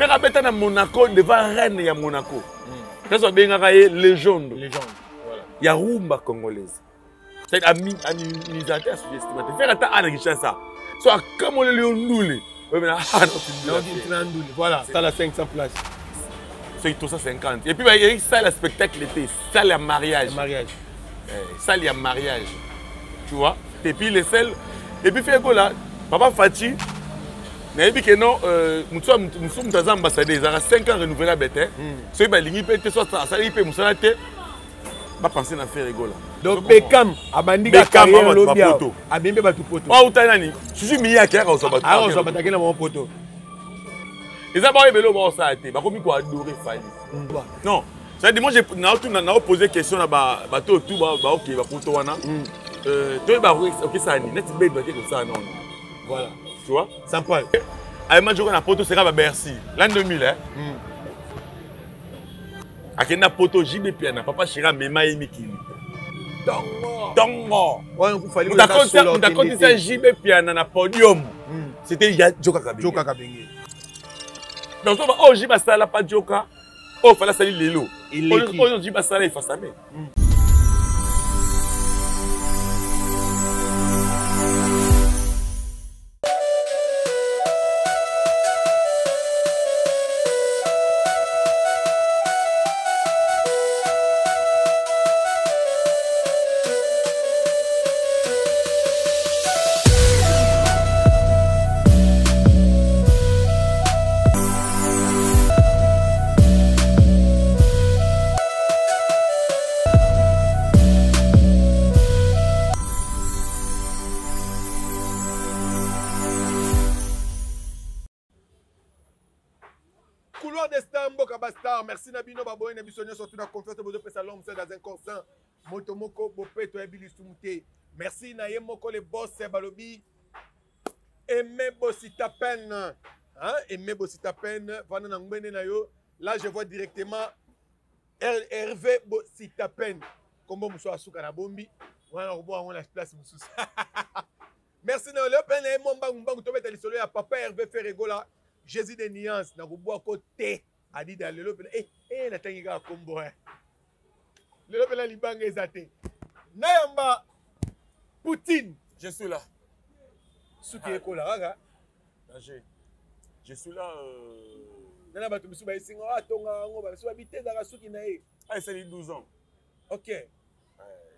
Ferre abeta na Monaco devant reine ya Monaco. Place babengaka ye légende. Légende. Voilà. Ya rumba congolaise. C'est ami amimisa te asous-estima te. Ferre ata ana Kinshasa. So akamoleli yo ndule. Oyo na ah non tu na ndule. Voilà, sala 500 places. Soki 350. Et puis ba salle ya spectacle te, salle ya mariage. Mariage. Eh, salle ya mariage. Tu vois? Et puis les seuls et puis Ferre Gola, papa Fatshi nayebi ke non euh, motu mosusu moto aza ambassadeur ezalaka 5 ans renouvelable te soki balingi mpe te so asali mpe mosala te bapense na Ferre Gola. Donc Beckham abandi ka carrière lobi awa abimi mpe bato poto. Auta nani susu miyaki ayaka kozwa bato. Ayaka kozwa bato akenda bango poto. Eza baoyo ebele oyo baosala te bakomi koadore Fally. Non, c'est-à-dire moi naotuna naopose question na bato oyo tu baokee bapoto wana toyeba okesala nini neti bedo ake kosala nono. Voilà. Tu vois? Sampal. Ayema joka na poto seka ba Bercy l'an 2000 hein. Akende na poto JB Piana papa chéri amema ye mikili. Tongo. Tongo. Moto akotisa JB Piana na podium. C'était ya Joka Kabenge. Joka Kabenge. Donc soba oyo JB asala pa Joka, oyo fala asali lelo. Oyo JB asala efasame. Couloir des stars, mboka ba star, merci na bino baboye na biso nyonso tuna confiance bozopesa l'homme seul dans un corps sain moto moko bopeto ya bilisumu te. Merci na ye moko le boss balobi Aimé Bosita Pen, hein, Aimé Bosita Pen vanda na ngbende na yo. Là je vois directement Hervé Bosita Pen kombo mosusu asuka na bombi wana koboka yango na place mosusu. Merci na leo pe na ye mwa mbangu mbangu tobeta lisolo ya papa Hervé Ferre Gola Jésus de nuance na kobwa ko te adida lelo pe eh eh natangi kaka kombo eh lelo pe na libanga eza te nayamba Poutine. Je suis là. Suki ekola kaka. Danger. Je suis là. Nana bato mosusu bayesinga atonga yango bamosusu babitezaka suki na ye. Ah, esali 12 ans. Ok.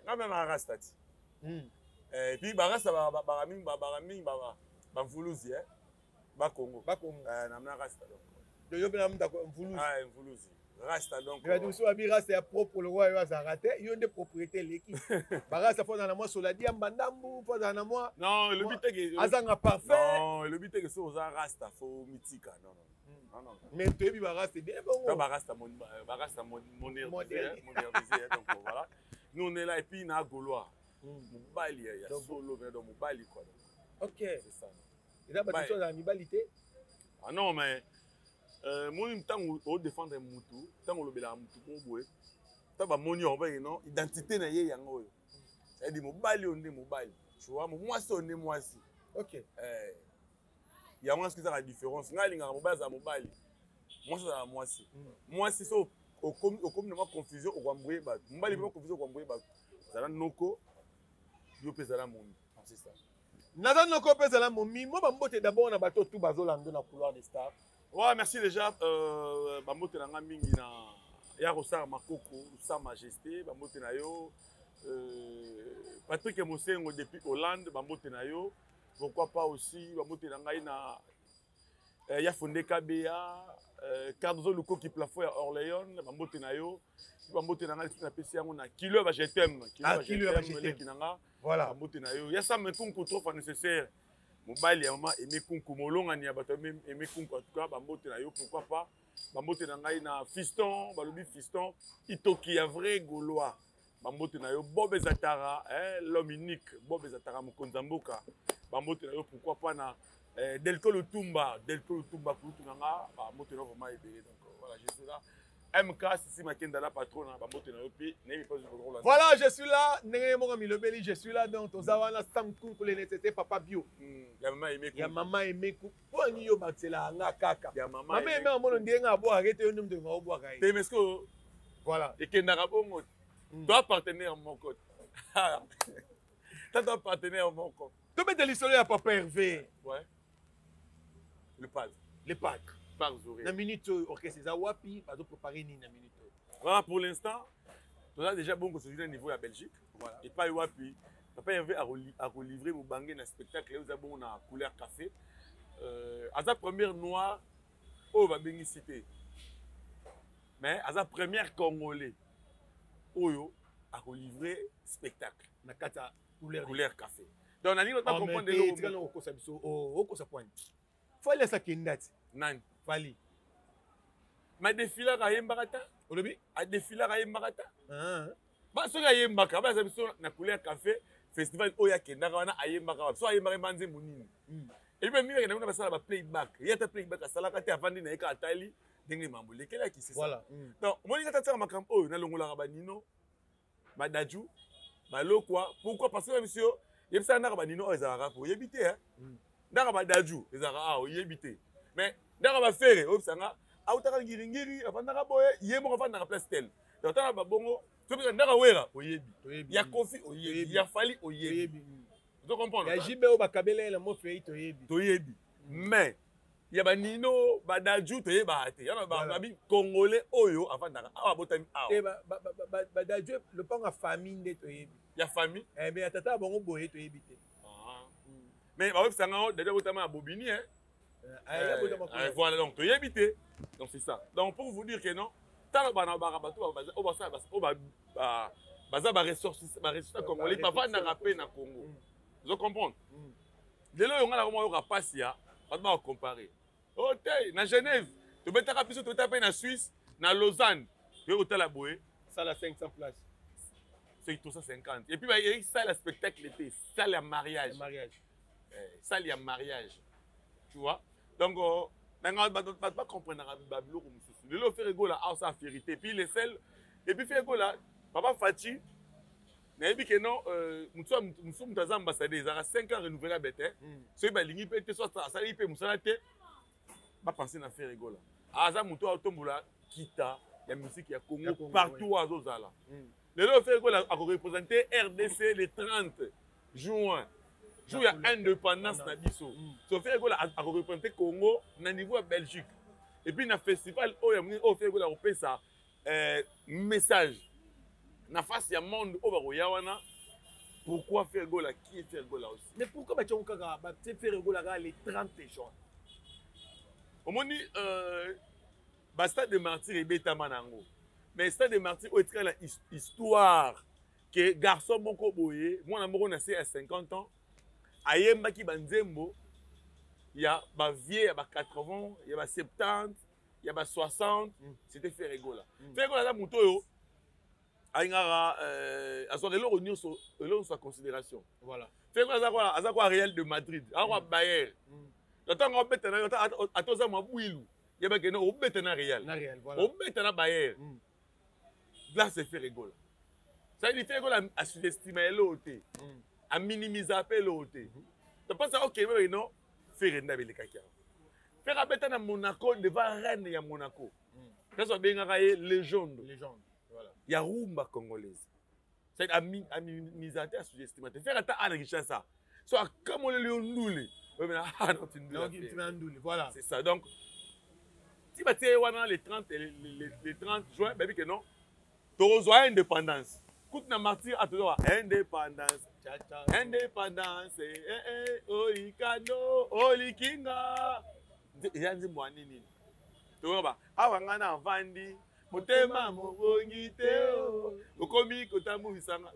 Nga mpe na rasta ti. Et puis barasta baka mingi baka mingi bamvuluzi eh bakongo. Bakongo. Na mna rasta donc. Donc yo mpe na muta mvuluzi. Ah, mvuluzi. Rasta donc. Bato mosusu babi rasta ya propre lokola yo azalaka te, yo nde propriété eleki. Barasta fo azala na mwa soladi ya mbandambu, fo azala na mwa. Non, elobi te ke azanga parfum. Non, elobi te ke soki oza rasta fo mitika. Non, non. Non, non. Mais toyebi barasta bien bongo. Barasta barasta modernisé, modernisé donc voilà. Nous on est là et puis na Gaulois. Mobali ya solo mais donc mobali quoi. Ok. C'est ça. Eza bato mosusu azala mibali te. Ah non mais moni ntango odefendre mutu, ntango olobelaka mutu moko boye, ntango bamoni yango bayeke non, identité na ye yango oyo. C'est-à-dire mobali oyo nde mobali, tu vois, mwasi oyo nde mwasi. Ok. Yango wana soki ezaka différence. Ngai alingaka mobali azala mobali, mwasi azala mwasi. Mwasi so okomi na mwa confusion okoambrouye bato. Mobali mpe mwa confusion okoambrouye bato. Zala noko, yo mpe zala momi. C'est ça. Naza noko mpe zala momi. Mwa bambote d'abord na bato tout bazolanda na couloir des stars. Ouais, merci déjà. Bambote na nga mingi na ya kosala makoko sa majesté, bambote na yo. Patrick Mosengo depuis Hollande, bambote na yo. Pourquoi pas aussi bambote na ngai na ya Fonde Kabea, Cardozo Lukoki plafond ya Orléans, bambote na yo. Bambote na ngai na pesi yango na kilo ya ba je t'aime, kilo ya Ah, kilo ya ba je je t'aime, t'aime. leki na nga. Voilà. Bambote na yo. Ya Sam Nkunku trop fois nécessaire. Mobali ya mama Aimé Kunku, molongani ya bato Aimé Kunku, en tout cas bambote na yo, pourquoi pas. Bambote na ngai na Fiston, balobi Fiston, Itoki ya vrai Gaulois. Bambote na yo Bob Ezatara, hein, l'homme unique, Bob Ezatara mokonzi ya mboka. Bambote na yo pourquoi pas na Delko Lutumba, Delko Lutumba kulutu na nga, bambote na yo vraiment ebele. Donc voilà, je suis là. MK Sisi Makenda la patrona bambote na yo mpe nayebi mpe ozolanda. Voilà, je suis là, ndenge moko milobeli, je suis là donc toza wana Sam Kunku le nécessaire papa bio. Ya mama Aimé Ya mama Aimé Kunku. Mpo nini yo bakisela nga kaka? Ya mama Mama Aimé amono ndenge abwaka ye te yo nde moto olinga obwaka ye. Te mais ce Voilà. Ekendaka bongo. Toi partenaire moko. Tata partenaire moko. Tobeta lisolo ya papa Hervé. Ouais. Le padre. Le padre. Par Zouré. Na minute oyo orchestre eza wapi, bazo préparer nini na minute oyo? Voilà pour l'instant, nous avons déjà bon que na niveau ya Belgique. Voilà. Et pas wapi. Papa Hervé a relivré Moubangue na spectacle oyo eza bon na couleur café. Aza première noire oyo babengi cité. Mais aza première congolais oyo a relivré spectacle na kati ya couleur couleur café. Donc nalingi ba comprendre eloko. Tika na kokosa biso, oh okosa point. Fally asakenda ti. Nani? Fally. Ma défilaka ayembaka ta. Olobi? Adéfilaka ayembaka ta. Ah. Ba soki ayembaka, ba biso na couleur café festival oyo akendaka wana ayembaka wapi? So ayembaka yemba nzembo nini? Et puis mingi akendaka kuna basala ba playback. Ye ata playback asalaka te, avandi na ye kaka atali ndenge mambo lekelaki, c'est ça. Voilà. Donc omoni kata tiaka makambo oyo nalongolaka ba Nino, ba Dadju, ba Lokwa. Pourquoi? Parce que monsieur yebisaka ndaka ba Nino oyo ezalaka po oyebi te, hein? Ndaka ba Dadju ezalaka awa oyebi te. Mais ndaka ba Ferre oyebisanga autaka ngiringiri, afandaka boye, ye moko afandaka place telle. Donc tala ba bongo, soki ndaka Wera oyebi. Toyebi. Ya Koffi oyebi. Toyebi. Ya Fally oyebi. Toyebi. Ozo comprendre? Ya JB oyo bakabela ye na Mofei toyebi. Toyebi. Mais ya ba Nino, ba Dadju toyebaka te. Ya ba Voilà. ba Congolais oyo afandaka awa abotami awa. Te ba Dadju lopango ya famille nde toyebi. Ya famille? Eh mais ya tata ya bango boye toyebi te. Ah. Mais ba webisanga ngo Dadju abotama ya Bobigny, hein. Ya botama kuna. Voilà, donc toyebi te. Donc c'est ça. Donc pour vous dire que non, tala bana baka bato ba baza, oyo basala bas-, oyo ba, ba, baza ba ressources, ba ressources Ba congolais, ressources bavandaka pe na Congo. Vous comprenez? Lelo oyo nga na komona yoka pasi ya, bato ba comparer. Oh te, na Genève, tobetaka biso, tobetaka pe na Suisse, na Lausanne. Toye kotala boye. Salle à 500 places. C'est 350. Et puis, bah, il y a une salle à spectacle été, salle à mariage. Ya mariage. Salle à mariage. Tu vois? Donc, maintenant, bah, bah, bah, bah, comprendre, bah, bah, biloko mosusu. Lelo, Ferre Gola, ah, ça, vérité. Et puis, les seuls, et puis, Ferre Gola, Papa Fatshi, nayebi ke non, mutu, mutu aza ambassadeur, ezalaka 5 ans renouvelable te. Soki balingi mpe te, soit asali mpe mosala te, bapense na Ferre Gola. Aza motu atombola kita ya musique ya Congo, Ya Congo, partout ouais. azozala. Lelo Ferre Gola akoreprésente RDC le 30 juin, jour ya Na indépendance na biso. So Ferre Gola akoreprésente Congo na niveau ya Belgique. Et puis na festival oyo ya monene oyo Ferre Gola akopesa, message na face ya monde oyo bakoya wana. Pourquoi Ferre Gola? Qui est Ferre Gola aussi? Mais pourquoi batia kaka batie Ferre Gola kaka le 30 juin? Omoni, ba stade de martyr ebetama nango. Mais stade de martyr oyo etikala na histoire que garçon moko boye, mwana moko na se ya 50 ans, ayembaki ba nzembo ya ba vieux ya ba 80, ya ba 70, ya ba 60, c'était Ferre Gola. Ferre Gola aza moto oyo alingaka, azwaka eloko nyonso, eloko nyonso ya considération. Voilà. Ferre Gola aza kwa Real de Madrid, aza kwa Bayern. Ntango obeta na yo, ata oza mwa bwilu, yebaka eno obeta na Real. Na Real, voilà. Obeta na Bayern. Là, c'est Ferre Gola. Ça veut dire Ferre Gola a sous-estimé eloko te. A minimisé pe eloko te. Donc, pense à, ok, mais non, Ferre nda belekaki awa. Ferre abeta na Monaco devant Reine ya Monaco. Place babengaka ye légende. Légende, voilà. Ya rumba congolaise. C'est a minimisé te, a sous-estimé te. Ferre ata ana Kinshasa. So akamoleli yo ndule. Ouais, mais ah, non, tu ndule Donc, affaire. tu mets un ndule, voilà. C'est ça. Donc, si tu es wana le 30, le 30 juin, ben, que non, tu reçois indépendance. Écoute, na martyr à toujours indépendance. Tcha, tcha. Indépendance, eh, eh, olikano, olikinga. Ya nzembo ya nini? Toyoka ba, awa nga na vandi, motema mobongi te o, okomi kotambwisanga.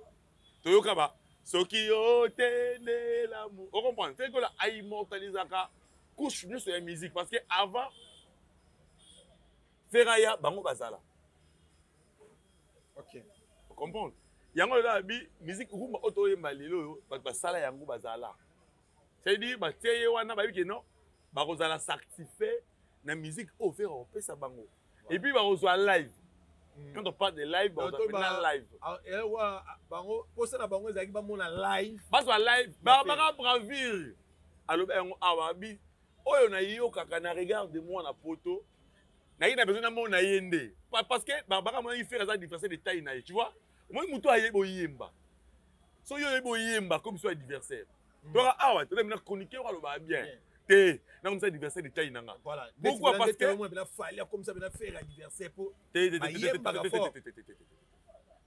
Toyoka ba, soki yo te nde l'amour. O comprendre? Ferre Gola a immortalisaka couche nyonso ya musique parce que avant Feraya bango bazala. Ok. O comprendre? Yango lelo abi musique rumba oyo toyemba lelo oyo bato basala yango bazala. C'est-à-dire batie ye wana bayebi ke non, bakozala satisfait na musique oyo Ferre akopesa bango. Et puis bakozwa live. Quand on parle de live, na live. Ah, eh, bango posa na bango ezalaki bamona live. Bazwa live, Barbara Bravir alobi yango awa abi oyo nayokaka na regard de moi na poto naye na besoin namona ye nde parce que Barbara amonaki Ferre aza différencier de taille na ye, tu vois, omoni moto ayebi oyemba, soki yo oyebi oyemba comme so adversaire toka awa toza mina chroniqueur alobaka bien te, nakomisa adversaire de taille na nga. Pourquoi? Parce que Fally akomisa bena Ferre adversaire po ayembaka fort.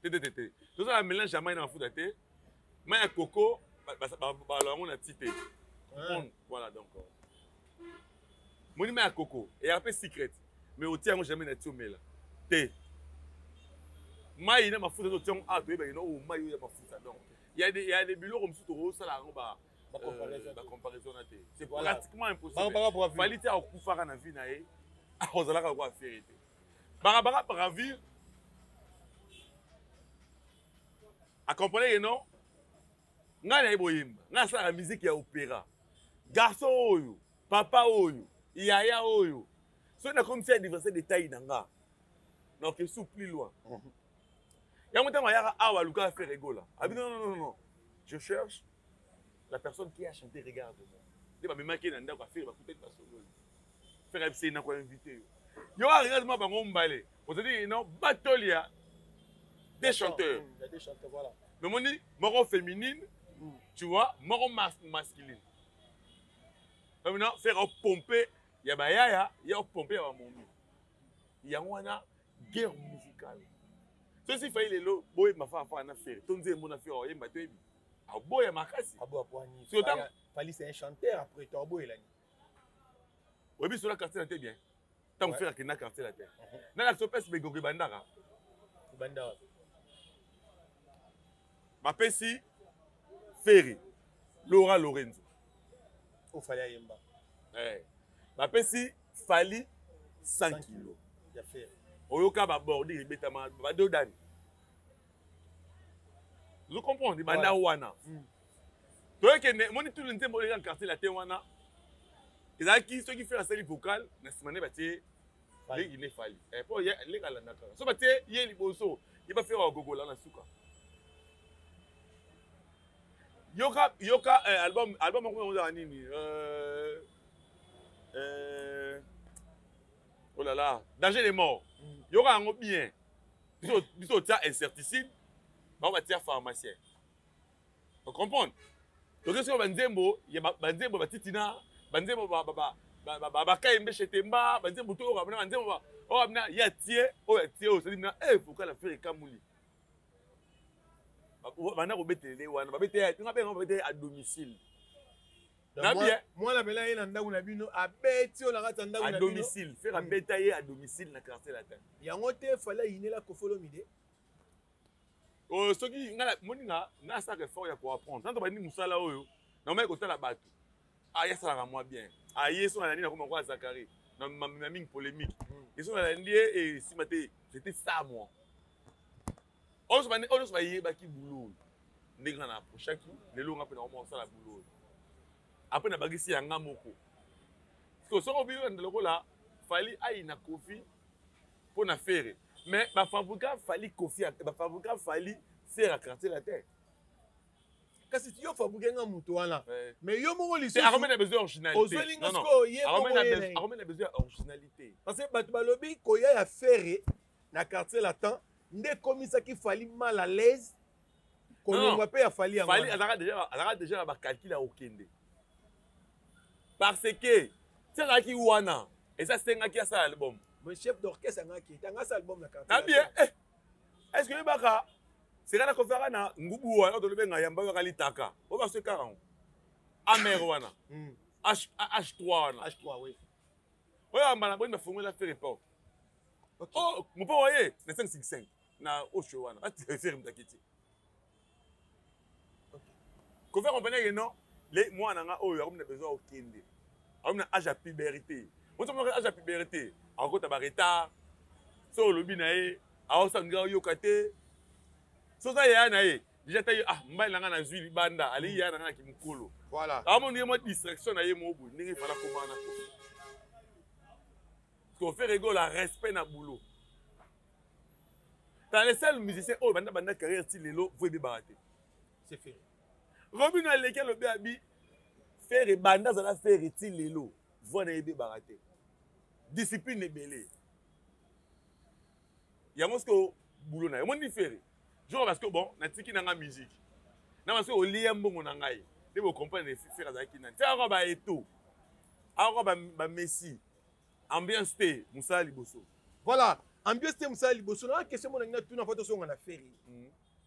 Te, te, te, te, tozala mélange ya mai na mafuta te, mai ya coco balo yango na ti te. Voilà, donc moni mai ya coco eyaka mpe secret, mais otia yango jamais na ti omela te. Mai na mafuta otia yango awa, toyebaki no oyo mai oyo ya mafuta. Donc il y a des biloko mosusu tokosala yango ba bacomparaison na te, c'est pratiquement impossible. Fally te akufaka na vie na ye, akozalaka lokola Ferre te. Barbara Bravir acomprendre ke non, ngai nayebi oyemba, ngai asalaka musique ya opéra, garçon oyo, papa oyo, yaya oyo, soki nakomisi adversaire de taille na nga, naoke su plus loin. Yango ntango ayaka awa, alukaka Ferre Gola, abi non, non, non, non, je cherche la personne qui a chanté Regarde moi. Nde bamemaki ye na ndako ya Ferre, bakutaki, basololi, Ferre ayebisi ye nako invité yo, yo a regarde moi. Bango mbale ozali non battle ya des chanteurs, mais moni moko féminine, tu vois, moko masculine. Maintenant Ferre opompe ya bayaya, ya opompe ya bamomi, yango wana guerre musicale. Soki Fally lelo boyemba fa na Ferre to nzembo na Ferre, oyemba toyebi aboya makasi. Fally, c'est un chanteur après to aboyelani. Oyebi sola quartier na te bien, ntango Ferre akenda quartier na te, nalakisa opesi begogo ebandaka. Bapesi Ferre Laura Lorenzo. O Fally ayemba. Bapesi Fally 100 kilo, oyoka babordure ebetama badodani, ozo comprendre, ebanda wana. Toyekende moni tulu nzembo oyo eza quartier latin wana, ezalaki soki Ferre asali vocal na nsima nde batie leki nde Fally, po leki alandaka, so batie ye liboso, ye baFerre bagogola na suka. Yoka, yoka album moko ozala nini, oh là là, Danger de mort. Yoka yango bien, biso otia incertitude, bango batia pharmacien, ocomprendre. Toke soki banzembo ya banzembo batitina, banzembo bakayembe shetemba, banzembo to oyo banzembo oyo bina ye atie, oyo atie, oyo osali bina vocal affaire ekamuli, banda kobetelele wana, babete nga benga babete à domicile. Na bien mwana pela ye na ndako na bino, abeti oyo na kati ya ndako. À domicile, Ferre abeta ye à domicile na quartier latin. Yango te Fally ayinela Koffi Olomide. Oyo soki nga moni nga nasalaka effort ya koapprendre tanto bandi mosala oyo, namai kotala bato aye asalaka mwa bien, aye so nalandi, nakoma kwa Zakari na mingi polémique eso nalandi ye esima te. C'était ça, moi oyo nyonso bayebaki boulot oyo ndenge nga na approchaki. Lelo nga mpe nakoma kosala boulot oyo, après nabakisi yanga moko. Soki obiki lokola Fally ayina Koffi mpo na Ferre, mais bafabrika Fally Koffi, bafabrika Fally Ferre à quartier latin. Kasi yo fabrike nga moto wana, mais yo moko lisusu besoin originalité. Ozolinga sikoyo ye moko. Akomena besoin ya originalité. Parce que bato balobi koya ya Ferre na quartier latin nde ekomisaki Fally mal à l'aise, kolongwa mpe ya Fally yango. Fally azalaka déjà na bacalcul ya kokende, parce que ti azalaki wana, eza asengaki asala album. Mon chef d'orchestre angaki ete asala album na quartier. Na bien, est ce que oyebaka seka na kofaka na ngubu wana oyo tolobenga yamba oyo litaka oyo baso ekaka yango amer wana, H3 wana? H3, oui. Oyo ambala boni bafongola Ferre porte, oh mopo oye na 565 na osho wana, Ferre mutakiti ti Koffi accompagné ke non, le mwana nga oyo akomi na besoin okende, akomi na âge ya puberté. Moto moko âge ya puberté akokota baretard, so olobi na ye aosala ndenge ayoka te. So oza yaya na ye déjà ta ye, ah mbali na nga nazwi libanda, aleki yaya na nga na kimokolo. Amoni ye mwa distraction na ye moko boye ndenge efala koma na Koffi. Koffi Gola, respect na boulot. Dans les seuls musiciens oyo banda banda carrière ti lelo voix ebebaka te. C'est Ferre. Robino aleki alobi abi Ferre banda azala Ferre ti lelo voix na ye ebebaka te. Discipline ebele. Yango sikoyo boulot na ye. Omoni Ferre. Genre parce que bon natiki na nga musique. Na parce que olia mbongo na ngai. Nde bo comprendre Ferre azalaki nani. Ferre akoka ba Eto'o. Akoka ba Messi. Ambiance te mosala liboso. Voilà, ambiance te mosala liboso. Na question mona ngina tuna foto songa na Ferre.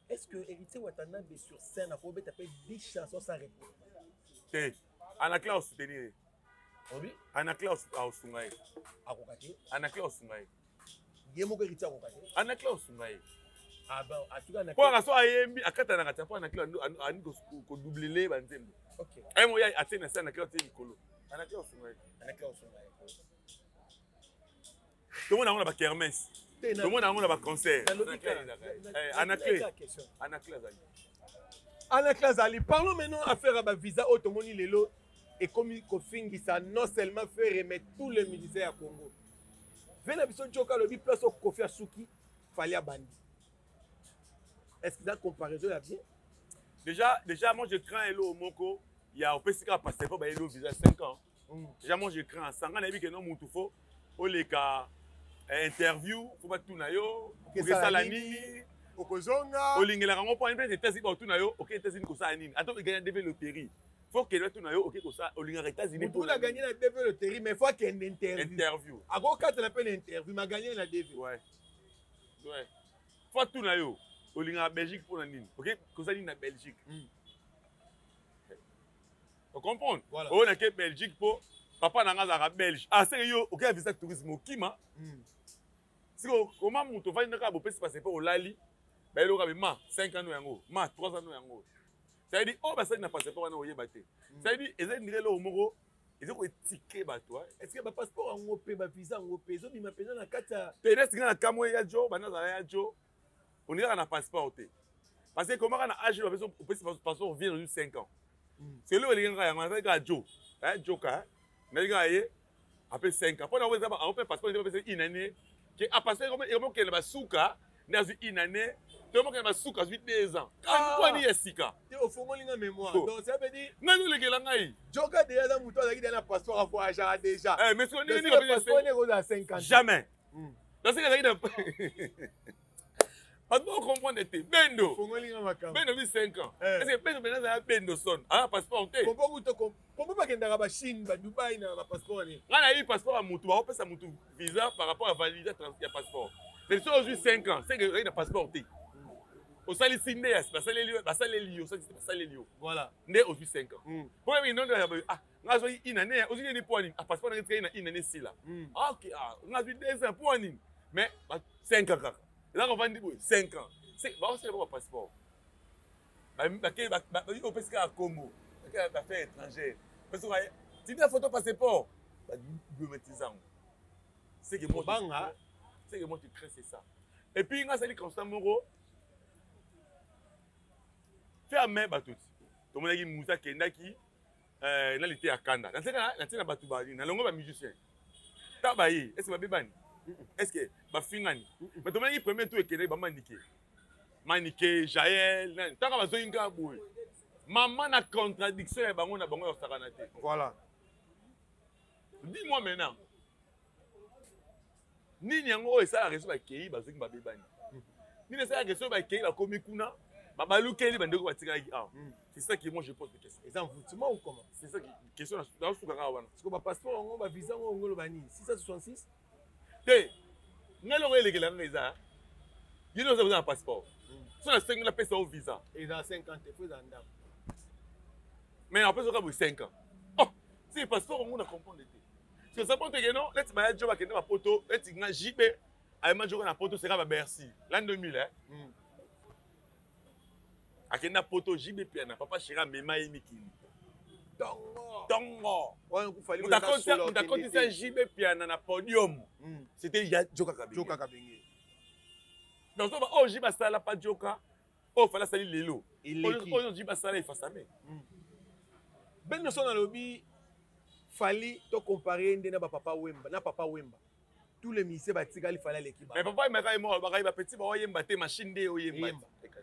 Est-ce que Héritier Watanabe sur scène akobeta pe 10 chansons sans répondre? Te. Anaclet soutenir ye. Obi? Anaclet aosunga ye. Akoka te. Anaclet osunga ye. Ye moko Héritier akoka te. Anaclet osunga ye. Ah ben, en tout cas, po anga so ayembi akatanaka te po Anaclet andi kodoublele banzembo. Ok. Aye moya atie na se Anaclet atie likolo. Anaclet osunga ye. Anaclet osunga ye. Tomona yango na ba kermesse. Tomona yango na ba concert. Anaclet. Anaclet azali. Anaclet azali. Parlons maintenant affaire ya ba visa oyo tomoni lelo ekomi kofingisa non seulement Ferre mais tous les musiciens ya Congo. Ve na biso Joka alobi place oyo Koffi asuki Fally abandi. Est-ce que la comparaison ya bien? Déjà, moi je crains eloko moko ya opesi kaka passeport bayeli yo visa 5 ans. Déjà moi je crains sanga nayebi ke no mutu fo oleka interview fo batuna yo okesala nini okozonga olingelaka yango mpo mpe États-Unis batuna yo oke États-Unis kosala nini ata ogagna DV loterie fo okende batuna yo oke kosala olingaka États-Unis mutu oyo agagné na DV loterie mais fo akende interview interview akokatela mpe na interview mais agagné na DV. Ouais, fo atuna yo olingaka Belgique mpona nini, oke kosala nini na Belgique? Ocomprendre? Voilà. Oyo nake Belgique mpo papa na nga azalaka belge, asenge yo oke ya visa tourisme okima. Siko koma moto ovandi kaka bopesi passeport olali bayeloka be ma 5 ans yango ma 3 ans yango, c'est-à-dire oyo basali na passeport wana oyeba te, c'est-à-dire eza ndire eloko moko eza koetike bato. Est ce que bapasseport yango mpe bavisa yango mpe ezobima mpenza na kati ya te? Neti nga na kamwe ya jo banda azala ya jo oningaka na passeport te parce que komaka na age opesi passeport vient ozwi 5 ans. Selo elingaka yango nazali kaka jo joka nazali kaka ye ape 5 ans mpona eza aope passeport nde bapesa une année ke a passeport ekomokende basuka nde azwi une année to emokende basuka azwi 2 ans kwani ya sika. Te, ofongoli nga mémoire. Donc ça veut dire ngai nolekela ngai. Joka déjà aza moto azalaki déjà na passeport, avoyageaka déjà. Mais siko ndenge nini? Passeport nde ekozala 5 ans? Jamais. Parce que azalaki na bato bacomprendre te bendo. Ofongoli nga makambo. Bendo bi 5 ans. Est ce que bendo mpenza azala bendo son aza passeport te? Pompo kuto pompo bakendaka bachine, badubai na bapasseport nini? Ngai nayebi passeport ya motu bakopesa motu visa par rapport ya validité ya passeport. C'est soki ozwi 5 ans, c'est que ozali na passeport te, osalisi nde basaleli yo, osalisi basaleli yo. Voilà. Nde ozwi 5 ans po yebi nondo ya ah ngai azwaki une année, ozwi nini po nini? Ah, passeport nanga etikali na une année sila. Ah ok, ah ngai azwi 2 ans po nini? Mais 5 ans kaka eza kovandi boye 5 ans bakosala po bapasseport opesi kaka kombo baaffaire étrangère tinda photo passeport babiométrise yango. C'est que moi banga c'est que moi tu crées, c'est ça. Et puis nga asali constat moko ferme bato ti tomonaki mutu akendaki na lite ya kanda natie na bato bani nalongo bamusicien ta baye, est ce que babebani, est ce que bafingani? Mais tomonaki premier tour ekendaki bamanike manike Jael nani ntango bazongi kaka boye mama na contradiction ya bango na bango ya kosakana te. Voilà. Dis-moi maintenant nini yango oyo esalaka so bakei bazongi babebani? Nini esalaka so bakei bakomi kuna babalukeli bandeko batikalaki awa? C'est ça qui moi je pose des questions. Eza envoûtement ou comment? C'est ça qui question nazosuka kaka wana. Parce que bapasseport yango, bavisa yango, yango oloba nini, 666? Te, ngai eloko elekela nga eza ye nde oza na passeport so nasengi napesa yo visa. Eza 50 fo eza ndako. Mais napesa oka boye 5 ans. Oh, si passeport yango na comprendre te parce que ça porte que non neti baya jo bakende bapoto neti nga JB ayema joka na poto seka babercy l'an 2000 eh? Akende na poto JB Piana papa chéri amema ye mikili. Tongo. Tongo. Wana kufali. Moto akotisa JB Piana na podium, c'était ya Joka Kabenge. Joka Kabenge. Donc so oyo JB asala pa Joka oyo fala asali lelo. Eleki. Oyo JB asala efasame. Ben nyonso nalobi Fally to compare nde na bapapa Wemba na Papa Wemba. Tous les musiciens batikali, Fally aleki Mais papa emaka ye moko alobaka ye bapeti baoyemba te, machine nde oyemba.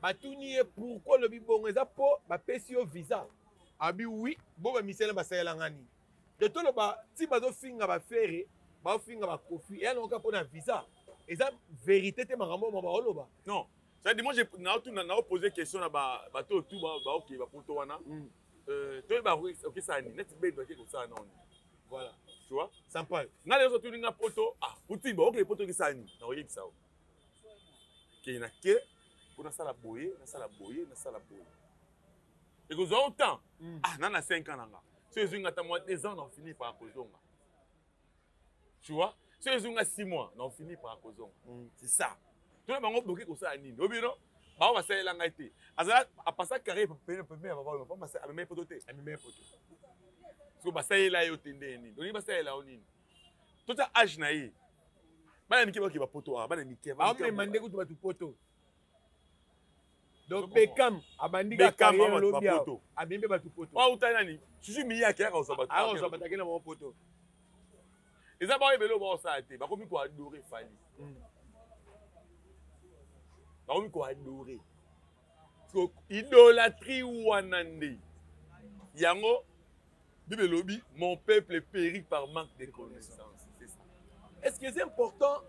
Batuni ye pourquoi olobi bongo, eza mpo bapesi yo visa. Abi oui, bo bamusicien na basalelanga nini? De toloba ti bazofinga baFerre, baofinga baKoffi, eya nango kaka mpo na visa. Eza vérité te makambo oyo baoloba. Non, c'est-à-dire moi naotuna, naopose question na bato oyo tu baokee bapoto wana. Toyeba okesala nini neti bedo ake kosala nani. Voilà. Tu vois? Sampal. Ngai nyonso tuni nga poto, ah Poutine, baokee poto okesala nini, nakoyebisa yo ke na ke mpo nasala boye, nasala boye, nasala boye, ekozwa yo temps. Ah, na na 5 ans na nga, so ezwi nga ata mwa 2 ans, na finir par kozonga, tu vois? So ezwi nga 6 mois, na finir par kozonga. C'est ça. Tona bango boke kosala nini, obi no bango basalela ngai te. Azala apasa carrière pene pene ya papa, papa amemai poto te. Amemai poto. Soki basalela yo te, nde nini olingi basalela yo nini? Tota age na ye, bana mike baoke bapoto awa, bana mike. Amema nde kutu bato poto. Donc Beckham abandi ka carrière lobi awa, amemi mpe bato poto. Auta nani susu miyake yaka kozwa bato. Akozwa bato, akenda bango poto. Eza bao ebele oyo baosala te, bakomi koadorer Fally. Bakomi koadorer. So idolâtrie wana nde yango Bible elobi: "Mon peuple périt par manque de connaissance." C'est ça. Est ce que c'est important,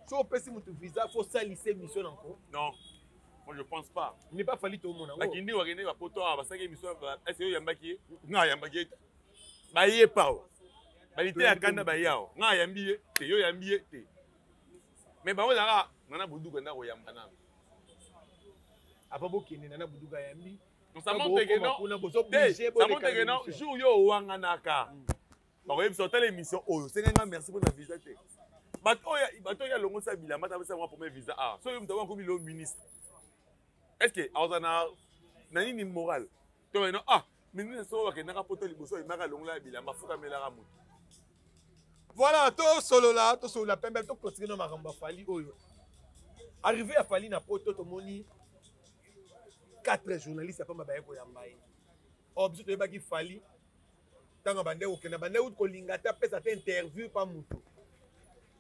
so opesi motu visa, faut salisa émission nanko? Non, moi je pense pas. Mais pas Fally, tomona yango. Bakindi bakende bapoto awa, basalaki émission. Est ce que oyambaki ye? Nga ayambaki ye te. Baye pawa balite ya kanda, baye awa, nga ayambi ye te, yo oyambi ye te. Mais bango ezalaka Nana Buduka nda koyamba nano. Apa bokende, Nana Buduka ayambi. Donc ça montre que non, ça montre que non, jour yo owanganaka, bakoyebisa otala émission oyo, osengai nga merci mpona visa te. Bato oyo, bato oyo alongolisa bilamba ta apesa mwa premier visa. Ah, soki moto akomi lelo ministre, est ce que aza na nini moral to no? Ah, ministre soko bakendaka poto liboso, ayimaka alongola ya bilamba, afukamelaka moto. Voilà, tosolola, tosolola pembe, tokontinue na makambo ya Fally oyo. Arrivé ya Fally na poto, tomoni quatre journalistes ya pamba baye koyamba ye. Or biso toyebaki Fally, ntango bande kokenda, bande kuti kolinga te apesa te interview pa motu.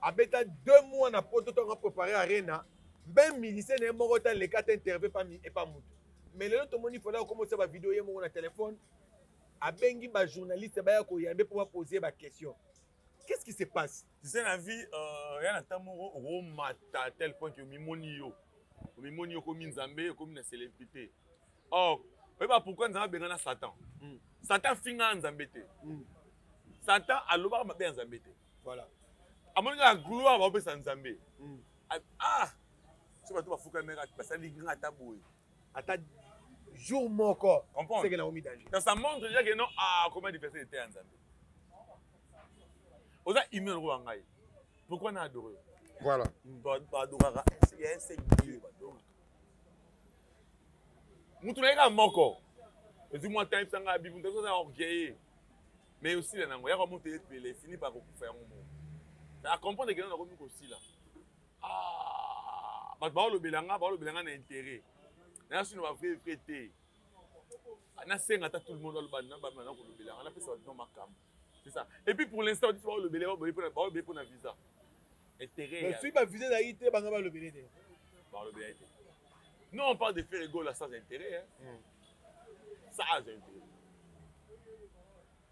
Abeta 2 mois na poto, ntango apréparé Arena, mpe musicien na ye moko te aleka te interview epa motu. Mais lelo tomoni Fally akomosala bavideo ye moko na telefone, abengi bajournaliste baya koyambe mpo bapose baquestion. Qu'est-ce qui se passe? Tu sais, na vie, ya na ntango moko okomata à tel point que omimoni yo, omimoni yo okomi nzambe, okomi na célébrité. Or oyeba pourquoi Nzambe abengana Satan? Satan afinga Nzambe te. Satan alobaka mabe ya Nzambe te. Voilà. Amoni kaka gloire baopesa Nzambe. Ah, so bato bafukameka, basali nga ata boye, ata jour moko, comprendre c'est que naomi danger. Donc ça montre déjà que non, ah, comment difficile était ya Nzambe. Oza humain lokola ngai, pourquoi na adore? Voilà. Baadoraka ya un seul Dieu, badoraka mutu na ye kaka moko. Ezwi mwa temps, ebisanga bible, moto aza orgueilleux, mais osila nango yaka moto epele, efini par kokufa yango moko. Acomprendre ke nakomi kosila. Ah, bato baolobela nga, baolobela nga na intérêt naya sino bavrai vrai te. Nasenga ata tout le monde aloba na kolobela nga, napesa bato no makambo. C'est ça. Et puis pour l'instant biso baolobele, baolobele mpona visa, intérêt. Soki bavisa ezalaki te, banga balobele te. Balobela te. Non, on parle de Ferre Gola sans intérêt, hein? Sans intérêt,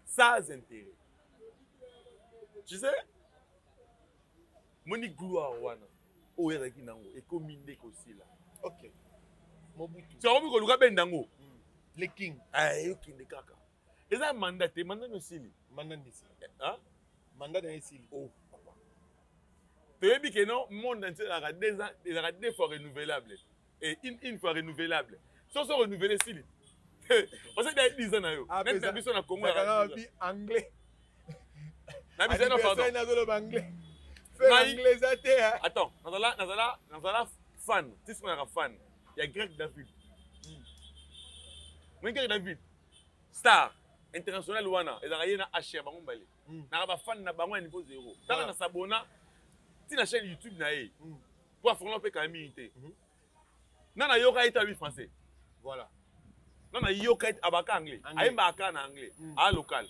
sans intérêt. Tu sais, moni gloire wana oyo ezalaki nango ekomi nde kosila. Ok, Mobutu. So akomi koluka benda yango. Le king. Eyokende kaka, eza mandat te, mandat no esili. Mandat nde esili. Hein? Mandat na esili. Oh papa, toyebi ke non, monde entier ezalaka 2 ans, ezalaka deux fois renouvelable et une fois renouvelable. So so renouvelé, esili, osali da 10 ans na yo. Neti na biso na Congo. Bi anglais. Na biso, non, pardon. Nazoloba anglais, faire anglais eza te. Attends, nazala fan ti soki nazalaka fan ya Grec David. Moi Grec David, star international wana, ezalaka ye na hr, bango mibale. Naka bafan na bango ya niveau zéro. Tanga na sabona ntina chaîne YouTube na ye po afongola mpe kala mingi te. Nga nayoka ye te abi français. Voilà. Nga nayoka ye abaka anglais, ayembaka kaka na anglais. Aa local,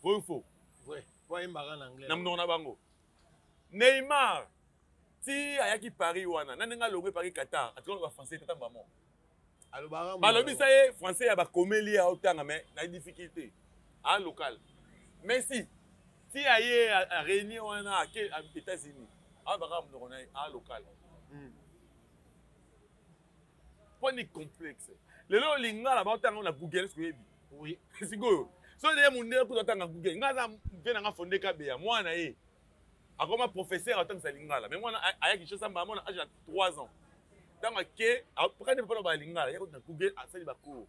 vrai ou faux? Vrai, po ayembaka na anglais. Na monoko na bango. Neymar ti ayaki Paris wana na ndenge alongwe Paris Qatar atikala koloba français tata mbamo. Balobisa ye français ya bakomeli ye aotanga mais na difficulté a local. Messi ti aye a réunir wana ake États-Unis abaka monoko na ye a local. Mpo ni complexe. Lelo lingala baotanga na Google est-ce que oyebi? Oui. Sikoyo so nde mundele kutu atanga Google ngai aza mpe na nga fonde kabeya mwana ye akoma professeur atangisa lingala mais mwana aya Kinshasa mbala mwana age ya 3 ans ntango ake kani papa na ba lingala ya na Google asali ba cours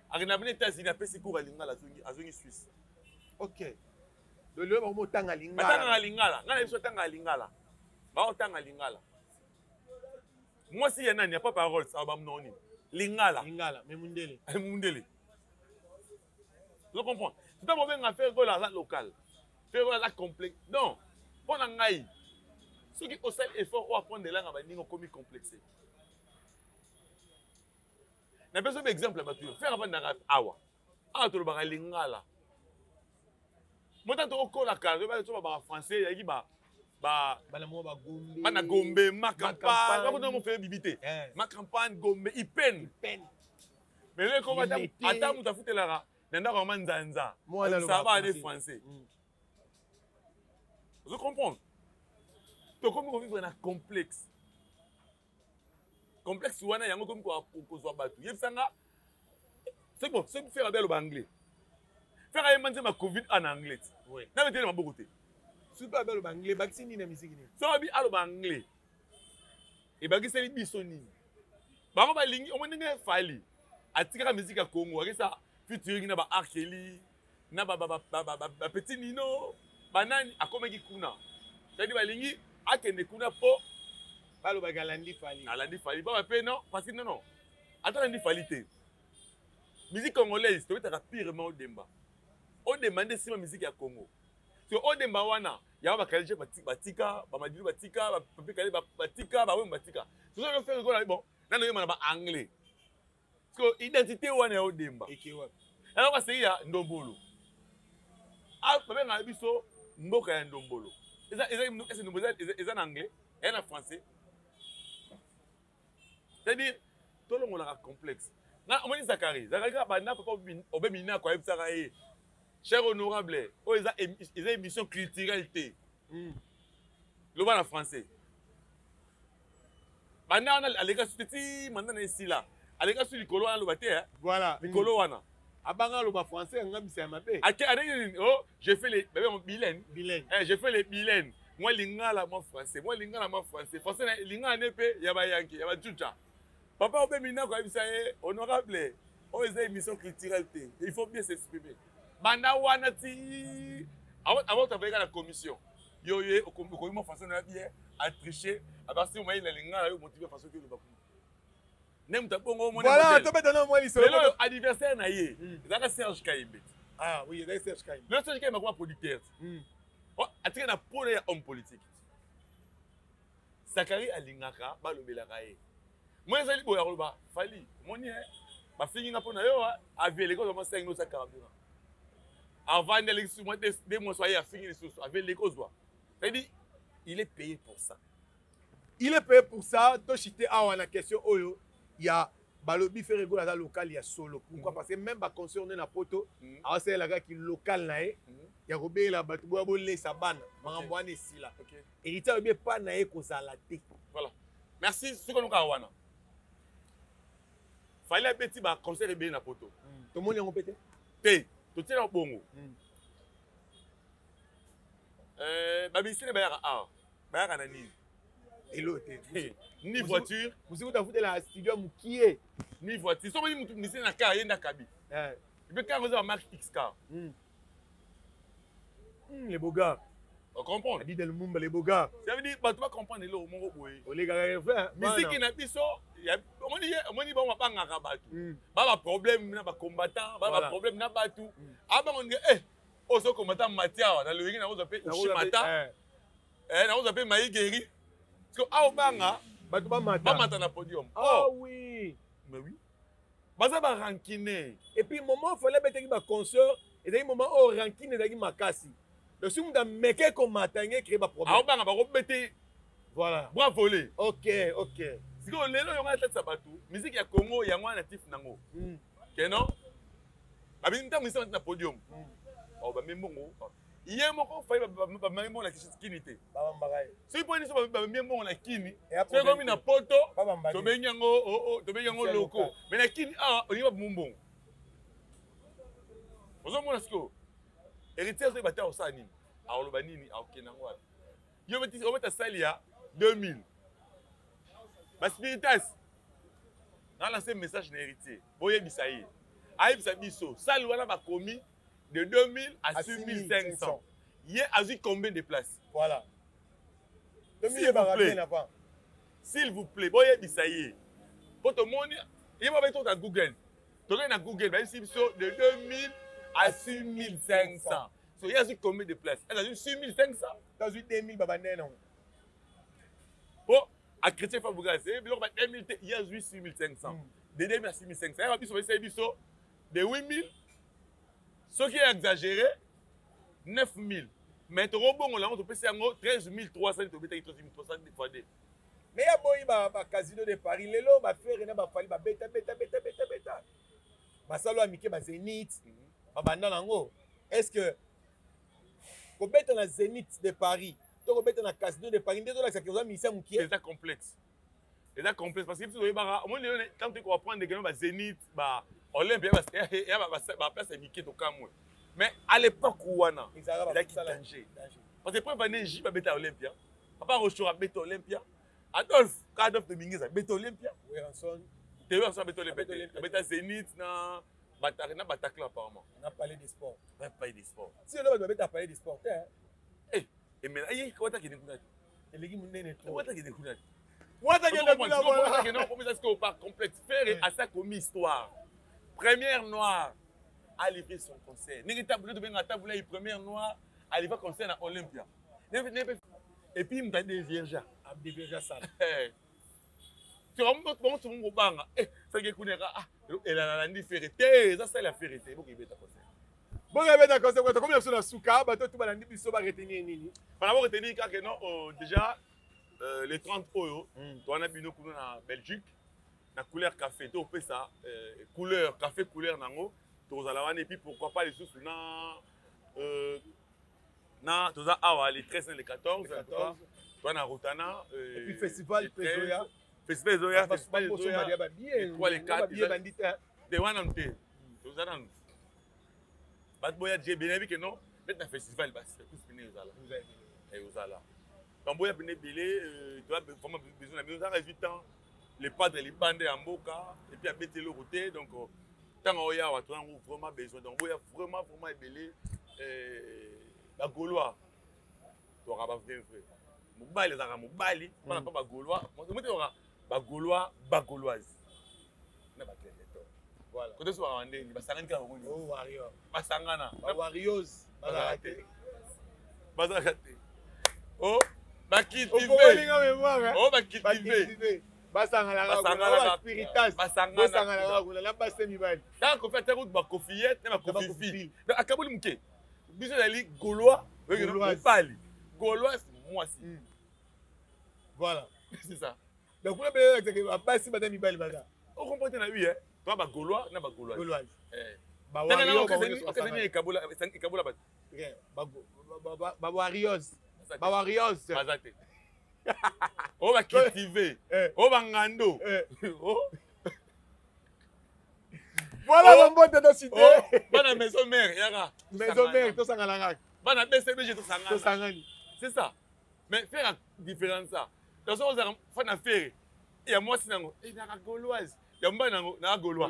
akenda bino États-Unis apesi cours ya lingala azongi azongi Suisse. Ok. Donc lelo bango otanga lingala. Batangaka lingala ngai na biso otangaka lingala baotanga lingala. Mwasi ya nani ya papa Rolls aba monoko nini? Lingala. Lingala mais mundele. Mundele. Vous comprenez? Tout le monde a fait Gola local. Ferre Gola aza complexe. Non. Mpo na ngai soki osali effort oyo apprendre elanga baninga okomi complexe. Napesi yo exemple ya bato oyo Ferre avandaka awa awa tolobaka lingala mota tokokola kala to babaka français eyaki ba bana Gombe ma campagne bakota mo fere bibi te ma campagne Gombe Ipene mais lelo ekoma ata moto afutelaka na ndako ya manzanza ça va aller français. Ozo comprendre? Tokomi kovivre na complexe. Complexe wana yango ekomi kozwa bato. Yebisa nga soki bon soki Ferre abe aloba anglais. Ferre ayemba nzembo ya Covid en anglais. Na betele maboko te. Soki abe aloba anglais bakisi nini na musique nini? Soki abi aloba anglais ebakiseli biso nini? Bango balingi omoni ndenge Fally atikaka musique ya Congo akisa featuring na ba R. Kelly na ba, ba, ba, ba, ba, ba, ba petit Nino banani akomaki kuna c'est-à-dire balingi akende kuna po balobaki alandi Fally, alandi Fally baba pe non parce que non non ata alandi Fally te. Musique congolaise tobetaka pirement Odemba. Odemba nde sima musique ya Congo. So Odemba wana yango bakalije batika bamadilu batika bapapi kale batika bawemba batika soso Ferre Gola bon nano yema na ba anglais. Parce que identité wana ya Odemba alors baseki ya ndombolo babengaka biso mboka ya ndombolo eza na anglais eza na français. C'est-à-dire tolongolaka complexe. Na omoni Zakari, Zakari kaka banda papa obe minako ayebisaka ye cher honorable oyo eza émission culturelle te. Loba na français. Banda wana aleka su te ti manda na esila. Aleka su likolo wana aloba te. Voilà. Likolo wana. Abanga aloba français yanga bisa ya mabe. Ake adenge nini? Oh, j'ai fait les bébé bilen. Bilen. Eh, j'ai fait les bilen. Moi lingala moi français. Moi lingala moi français. Français na lingala ne pe ya ba yanki, ya ba tchutcha. Papa obe minako ayebisa ye honorable. Oh, eza émission culturelle te. Il faut bien s'exprimer. Banda wana ti avant travailler la commission. Yo ye okomi moi français na bien a tricher, a partir au moyen na lingala yo motiver français que le bakuna. Ne muta bongo mo Voilà, to beta na moi lisolo. Lelo anniversaire na ye. Ezaka Serge Kayembe. Ah oui, ezaka Serge Kayembe. Lelo Serge Kayembe akoma producteur. Oh, atika na pole ya homme politique. Zakari alingaka balobelaka ye. Moi ezali boya koloba Fally, moni eh bafingi nga pona yo aviele ko zwa 5 no carburant. Avant d'aller sur moi deux mois soyez afingi lisusu, aviele ko zwa. C'est-à-dire il est payé pour ça. Il est payé pour ça. Toshite awa na question oyo ya balobi Ferre Gola aza local ya solo. Pourquoi? Parce que même ba concert na poto, awasalelaka ki local na ye ya kobela bato boya bolesa bana makambo wana esila. Héritier alobi epa na ye kozala te. Voilà. Merci. Soki onoka wana. Fally abeti ba concert ebele na poto. Tomoni yango pe te? Te, totiela bongo. Ba ministre bayaka awa. Bayaka na nini? Elo te. Ni voiture. Musiku tafutela studio mukie. Ni voiture. Soki mutu ministre na car yenda kabi. Et puis car oza marque XK. Les beaux gars. On comprend. Adi Del Mumba les beaux gars. Ça veut dire bato ba comprendre eloko moko boye. Oleka kaka musique na biso ya omoni omoni bango bangaka bato. Ba ba problème na ba combattant, ba ba problème na bato. Abango nge eh ozo combattant Matia na loyenge na ozo pe Ushimata. Eh na ozo pe Maigeri. Parce que awo banga bato ba mata. Ba mata na podium. Ah oui. Mais oui. Baza ba rancune. Et puis moment fallait betaki ba concert, ezali moment oyo rancune ezalaki makasi. Donc soki moto ameke komata yango ecree baproblème. Aobanga bakobete. Voilà. Bras volé. Ok. Sikoyo lelo yango atatisa bato musique ya Congo yango wana natif nango. Ke non babimi ntango misala na podium. Oh, bamemi mbongo ye moko fai bamemi mbongo na kini te. Babambaka ye. Soki mpo niso bamemi mbongo na kini Eya soki ekomi na poto Babambaka ye. tobengi yango oh, oh, tobengi yango Tia loko local. mais na kini awa olingi baboma mbongo. Ozomona sikoyo héritier azoyeba te akosala nini, akoloba nini, akokende yango wapi. Yo obeta sali ya 2000 baspiritas na lance message na héritier, boyebisa ye, ayebisa biso sali wana bakomi de 2000 à 6500, ye azwi combien de places? Voilà. S'il vous plaît. S'il vous plaît, boyebisa ye po tomoni ye babai tota Google, tokei na Google, bayebisi biso de 2000 à 6500. So ye azwi combien de places? Azwi 6500. Tazwi 2000 babandene nango. Po achrétien Fabregas ye biloko ba 2000 te, ye azwi 6500. De 2000 à 6500, yeba biso bayebisa biso de 8000, soki exagéré 9000, mais tokobongola yango, topesi yango 13300, tobetaki 13300 fois 2. Mais ya boyi bacasino de Paris lelo baFerre na baFally babeta beta beta beta beta basalo ya mike, bazénith babanda nango. Est ce que kobeta na Zénith de Paris to kobeta na Casino de Paris nde tolakisaka oza musicien mokie? Eza complexe, eza complexe, parce que biso toyebaka omoni lelo ntango toyei koapprendre keno bazénith, ba Olympia ya baplace ya mike, tokamwe. Mais à l'époque wana ezalaki danger, parce que preuve ane J babeta Olympia, Papa Rochor abeta Olympia, Adolphe ka Adolphe Dominguez abeta Olympia. Werrason. Te, Werrason abeta Olympia te, abeta Zénith na na Bataclan apparemment. Na Palais des Sports. Na Palais des Sports. Si lelo bato babeta Palais des Sports te. Eh, emela ye wata kende kuna te. Eleki monene trop. Wata kende kuna te. Wata kende kuna. Voilà, kende komisa sikoyo par complexe. Ferre asa komi histoire, première noire a livré son concert ndenge tabu tobenga tabu lay, première noire a livré concert na Olympia. Et puis moto adevierge. Adevierge sala. Bango tomongo kobanga soki kuna ah elalandi Ferre te, eza sala ya Ferre te, bokebeta concert. Bokebeta concert. Tokomi na biso na suka, bato tu balandi biso baretenir nini? Bana boretenir kaka non, déjà le 30 oyo towana bino kuna na Belgique na Couleur Café, topesa Couleur Café couleur nango, tokozala wana. Et puis pourquoi pas lisusu na toza awa le 13 na le 14 toza na Rotana. Et puis festival pezoya. Festival ezoya, festival ezoya le 3, le 4 te wana te, toza nanu bato boya je bien yebi ke non neti na festival basi tous pene ezala ozala donc boya pene ebele. Toza vraiment besoin na bino. Ozaka 8 ans le padre libanda ya mboka et puis abeti eloko te, donc ntango oya awa toza yango vraiment besoin. Donc boya vraiment vraiment ebele. Bagaulois toaka bavrai vrai, mobali azalaka mobali mpana mpa bagaulois mote, toaka bagaulois, bagauloise na bagladiateur. Voilà. Kote so baka ndeni basangani kaka bango. Warrior. Basangana. Warriors. Bazalaka te, bazalaka te. O bacultive. O Oh, bacultive. Basanganaka spiritas, bosanganaka kuna na basi mibali. Kaka Kofi ataki kutu bakofillette na bakofifi, donc akaboli moke. Biso ezali gaulois mobali, gauloise mwasi. Voilà. C'est ça. Donc kuna mpe basi baza, mibali baza. Ocomprendre te na wi toa bagaulois na bagauloise. Gauloise. Ekabola bato. Bawarriors, bawarriors. Baza te oyo bacultive, oyo bangando. Voilà, bambote tosite. Bana maison mère yaka. Maison mère tosangana kaka. Bana BCBG tosangana. Tosangani. C'est ça. Mais faire différence ça, donc soki ozalaka fa na Ferre ya mwasi nango naka gauloise, ya mobali nango naka gaulois.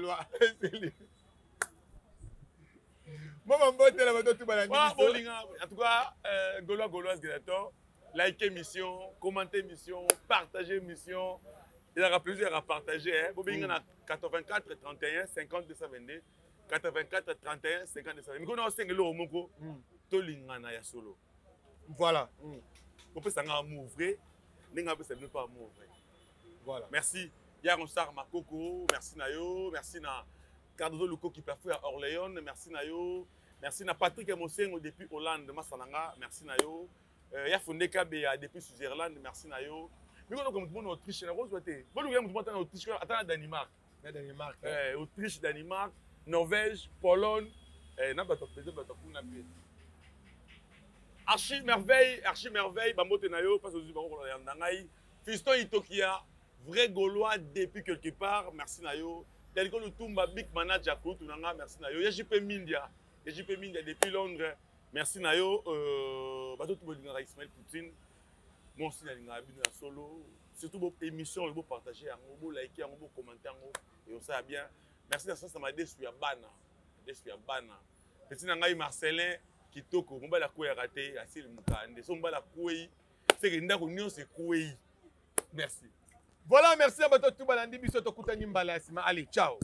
Mo bambote na bato tu balandi. Bolinga en tout cas gaulois, gauloise, gladiateur, like émission, commenter émission, partager émission, ezalaka plaisir ya partager. Bobenga na 84 31 50 222, 84 31 50 222. Mikolo na osenga eloko moko, tolingana ya solo. Voilà. Kopesanga amour vrai ndenge apesa bino mpe amour vrai. Voilà. Merci ya Ronsar Makoko, merci na yo, merci na Cardozo Lukoki Plafo ya Orléans, merci na yo. Merci na Patrick Mosengo depuis Hollande, Masananga, merci na yo. Euh, ya Fonde Kabeya depuis Switzerland, merci na yo. Miko donc mutu mona Autriche na kozwa te. Boluka ya mutu mona Autriche ata na Danemark. Na Danemark. Eh, Autriche, Danemark, Norvège, Pologne, eh, na bato peut-être bato kuna pe. Archi merveille, archi merveille, bambote na yo parce que ozwi bango kolanda ngai. Fiston Itokia, vrai Gaulois depuis quelque part, merci na yo. Delko Lutumba, big manager kulutu na nga, merci na yo. Ya JP Mindia, ya JP Mindia depuis Londres, merci na yo. Euh, bato tout bolingaka Ismaël Poutine. Moi aussi nalingaka bino ya solo. Surtout bo émission oyo bo partager yango, bo liker yango, bo commenter yango et osala bien. Merci na sens na madesu ya bana, madesu ya bana. Petit na ngai Marcelin kitoko, mobali akweyaka te, asili mokande. So mobali akwei, seke ndako nyonso ekwei. Merci. Voilà, merci à bato tout balandi biso tokutani mbala ya sima. Allez, ciao.